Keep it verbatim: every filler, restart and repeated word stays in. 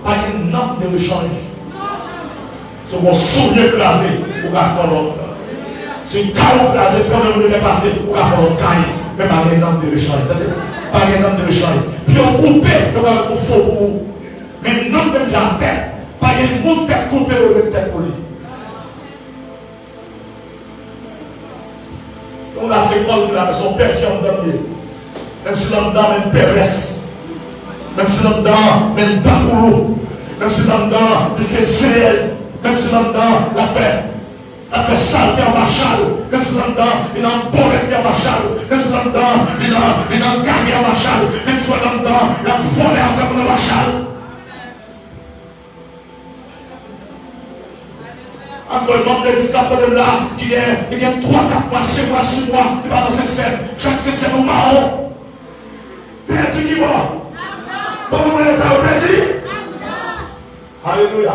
Pa gen nanm de rechanj. Si w gon soulye kraze, ou ka fè lòt. Si kay ou kraze, kanmenm ou te fè pase, ou ka fè lòt kay. Men pa gen nanm de rechanj, tande. Pa gen nanm de rechanj. Pye w koupe, yo ka met yon fo pou ou. Men nanm menm jan tèt. Pa gen moun tèt koupe, yo met tèt pou li. Yon la se kòl li la, men se yon pèdi anndan li ye. Menm si l anndan, men pèrès. Menm si l anndan, men bakoulou. Menm si l anndan, li se zenyèz. Menm si l anndan, l ap fè, l ap fè salte anba chal. Menm si l anndan, li nan bòlèt li anba chal. Menm si l anndan, li nan, li nan gage anba chal. Menm si l anndan, l ap vòlè afè moun anba chal. Ankò, manm legliz k ap tande m la, ki gen, ki gen twa, kat mwa, senk mwa, sis mwa, li pa nan sentsèn. Chak sentsèn ou mawon. Pèdi ki bò? Kòman mwen sa yo pèdi? Alelouya.